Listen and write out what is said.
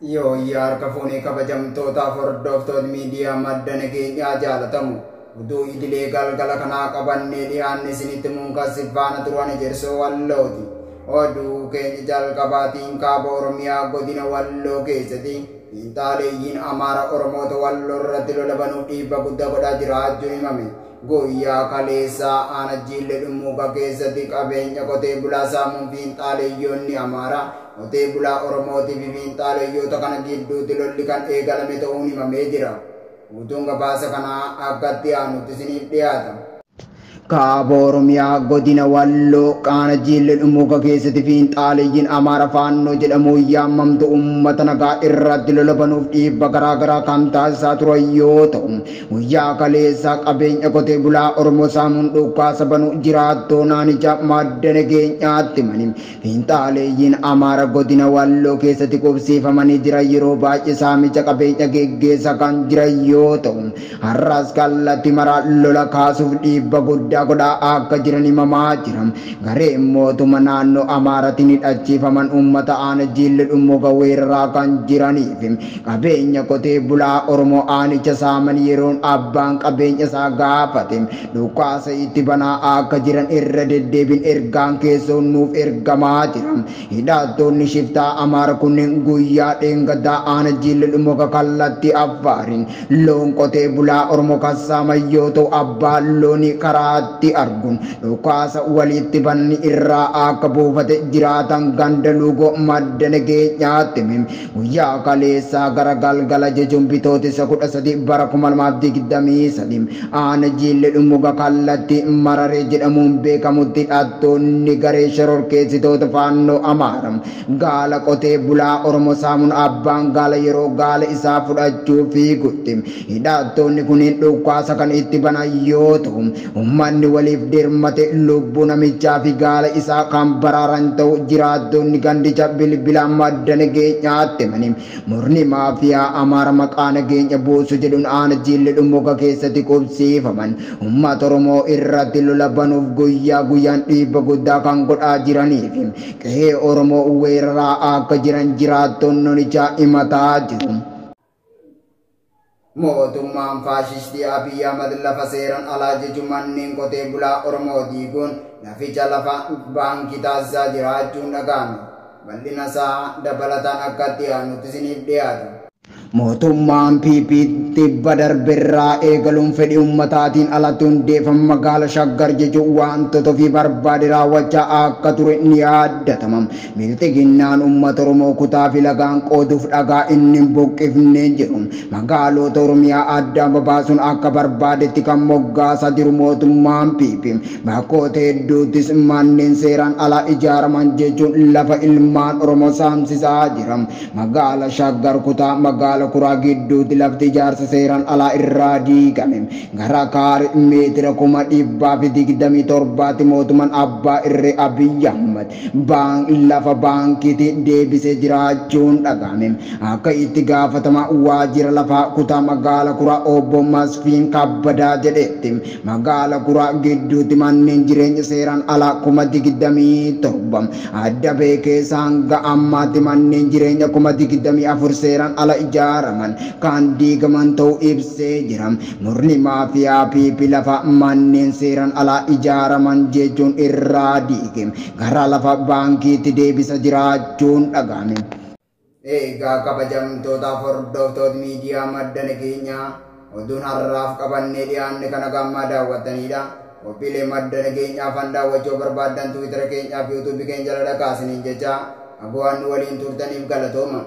Yoo harka fuunee kabajamtootaaf hordoftoota miidiyaa madda nageenyaa jaalatamu utuu idilee galgala kanaa qabannee dhiyaanne isinitti munkasif faana turan Ejersoo Wallooti. Oduu keenya jalqabaatiin kaaba Oromiyaa godina Walloo keessatti fiinxaaleeyyiin Amaara Oromoota Walloo irratti lola banuuf dhiibba guddaa godhaa jiraachuun himame. Guyyaa kaleessaa aana Jiillee Dhummuugaa keessatti qabeenya qotee bulaa saamuun fiinxaaleeyyoonni Amaaraa qotee bulaa Oromootii fi fiinxaaleeyyoota kana gidduutti lolli kan eegalame ta'uun himamee jira. Guutuun gabaasa kanaa akkatti aanutti isiniif dhiyaata. Kaaba Oromiyaa godina Walloo qaana Jiillee Dhummuugaa keessatti fiinxaaleeyyiin Amaara Faannoo jedhamuun yaamamtu uummata nagaa irratti lola banuuf dhiibba garaa garaa kan taasisaa turan yoo ta'u, guyyaa kaleessaa qabeenya qotee bulaa Oromoo saamuun dhukaasa banuu jiraattoo naannichaa madda nageenyaatti himani. Fiinxaaleeyyiin Amaara godina Walloo keessatti qubsiifamanii jiran yeroo baay'ee saamicha qabeenya geggeessaa kan jiran yoo ta'u, har'as kallattii maraa lola kaasuuf dhiibba guddaa godhaa akka jiran himamaa jira. Gareen mootummaa naannoo Amaaraatiin hidhachiifaman uummata aana Jiillee Dhummuugaa weeraraa kan jiranii fi qabeenya qotee bulaa Oromoo aanicha saaman yeroon abbaan qabeenya isaa gaafate dhukaasa itti banaa akka jiran irra deddeebiin ergaan keessoon nuuf ergamaa jira. Hidhattoonni shiftaa Amaara kunneen guyyaa dheengaddaa aana Jiillee Dhummuugaa kallattii Affaariin loon qotee bulaa Oromoo kan saaman yoo ta'u, abbaan loonii karaa itti arguun dhukaasa walitti banni irraa akka buufate jiraatan ganda Luugoo madda nageenyaatti hime. Guyyaa kaleessaa gara galgala jechuun bitootessa 13 bara 2023 aana Jiillee Dhummuugaa kallattii Mararee jedhamuun beekamutti hidhattoonni garee shororkeessitoota Faannoo Amaara gaala qotee bulaa Oromoo saamuun abbaan gaala yeroo gaala isaa fudhachuu fiigutti hidhattoonni kunneen dhukaasa kan itti banan yoo ta'u, uummanni waliif dirmate lubbuu namichaa fi gaala isaa kan baraaran ta'u jiraattonni gandicha bilbilaan madda nageenyaatti himani. Murni maafiyaa Amaara maqaa nageenya buusu jedhuun aana Jiillee Dhummuugaa keessatti qubsiifaman uummata Oromoo irratti lola banuuf guyyaa guyyaan dhiibba guddaa kan godhaa jiranii fi qe'ee Oromoo weeraraa akka jiran jiraattonni onichaa himataa jiru. Mootummaan faashistii Abiy Ahmad lafa seeraan alaa jechuun manneen qotee bulaa Oromoo diiguun laficha lafa baankii taasisaa jiraachuun dhaga'ame. Bal'ina isaa dabalataan akkatti aanutti isiniif dhiyaata. Mootummaan PP tibba darberraa eegaluun fedhii uummataatiin alatti hundeeffama magaala Shaggar jechuun wantoota ofii barbaade raawwachaa akka ture ni yaadatama. Bilxiginnaan uummata Oromoo kutaa fi lagaan qooduuf dhagaa inni hin buqqifne jiru. Magaalota Oromiyaa addaan babaasuun akka barbaadetti kan moggaasaa jiru mootummaan PP. Bakkoota hedduuttis manneen seeraan alaa ijaaraman jechuun lafa ilmaan Oromoo saamsisaa jira. Magaala Shaggar kutaa magaala Kuraa gidduutti lafti ijaarsa seeraan alaa irraa diigame gara kaare meetira 127,000 mootummaan abbaa irree Abiy Ahmad lafa baankiitti deebisee jiraachuun dhagahame. Akka itti gaafatama waajjira lafaa kutaa magaala Kuraa obbo Masfiin Kabbadaa jedhetti magaala Kuraa gidduutti manneen jireenya seeraan alaa 27,000 adda ba'e keessa hanga ammaatti manneen jireenya 24,000 seeraan ala ijaaraman kan diigaman ta'uu ibsee jira. Murni maafiyaa PP lafa manneen seeraan alaa ijaaraman jechuun irraa diige gara lafa baankiitti deebisa jiraachuun dhagahame. Egaa kabajamtootaaf hordoftoota miidiyaa madda nageenyaa oduun har'aaf qabannee dhiyaanne kana gammaa daawwattanidha. Qophiilee madda nageenyaa afaan daawwachuu barbaaddan Tiwiitara keenyaa fi Yuutuubii keenya jala dhaqaa isiniin jecha akka waan nu waliin turtaniif galatooma.